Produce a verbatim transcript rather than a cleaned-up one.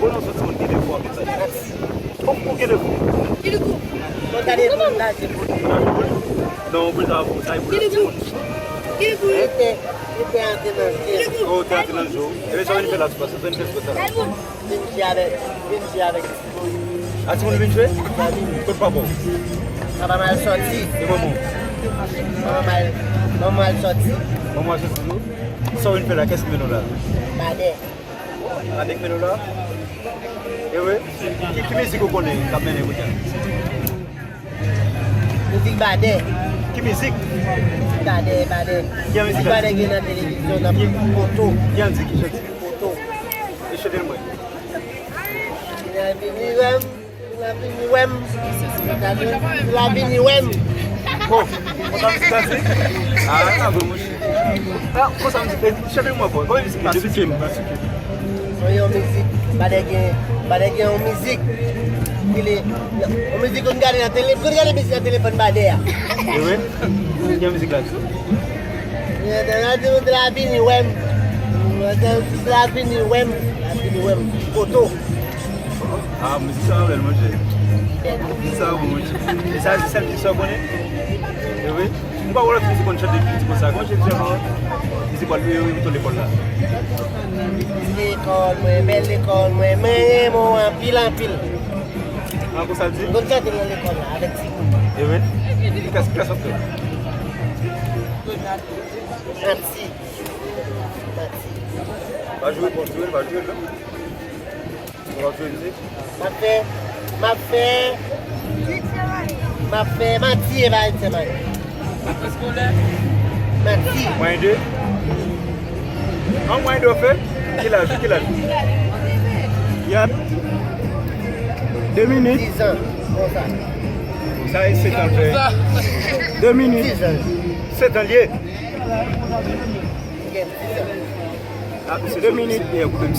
Ou nan sòti moun gen defo anpil sa. Ou, ou gen defo. Mwen gade pou m lage pou li. Non, pou sa, pou sa, pou lage pou li. Ete, ete antre nan je. Oh, te antre nan je. Ebe, sa vin fè la, se pa sa, sa vin fè, se pa sa. Vin jwe avèk, vin jwe avèk timoun. A, timoun vin jwe? Kote papa w? Papa m al sòti. E manman w? Manman m al, manman m al sòti. Manman w al sòti tou? Sa w vin fè la? Kiyès ki mennen w la? Badè. Badè k mennen w la? E wi? Ki, ki mizik ou konnen k ap mennen kounye a? Mizik Badè. Ki mizik? Badè, Badè. Ki jan mizik la? Badè gen nan televizyon, nan Poto. Ki jan di, ki jan di? Poto. E chante l mwen. Vin la vini wè m. Vin la vini wè m. Vin la vini wè m. Bon, konsa mizik la di? Ah, nan gwo mouch. Ah, konsa mizik la, chante mwen ankò. Kòman mizik la? Depi ke m pa sou ke. Mwen yon mizik, Badè gen, Badè gen yon mizik. Ki li, yon mizik konn gade nan tele, konn gade mizik nan telefòn Badè a. E wi? Ki jan mizik la di? Mwen te la vini wè m. Mwen te la vini wè m. La vini wè m. Poto. Ah, mizik sa bèl, monchè. Mizik sa bon, monchè. E sa, se sèl mizik sa w konnen? E wi. M pa wè lòt mizik konn chante mizik konsa. Kòman chante mizik konsa? Mizik wè, wi, wi, wi, lekòl la. Lekòl mwen, bèl lekòl mwen, mwen renmen w anpil, anpil. Ah, konsa l di? M konn chante nan lekòl la, avèk timoun. E wi? Ki klas, ki klas w ap fè? Mati. Mati. Pa jwe, pa jwe, pa jwe, non? Ou ap jwe mizik? M ap fè, m ap fè, m ap fè Mati e ba Etyenn Mati. Mati. Mwen de. An mwen de w fè? Ki laj ou? Ki laj ou? Yap. De minit. Dis an, konsa. Sa e sèt an fè. De minit. Dis an. Sèt an l ye. Gen dis an. Ah, misye, de minit. Misye, misye,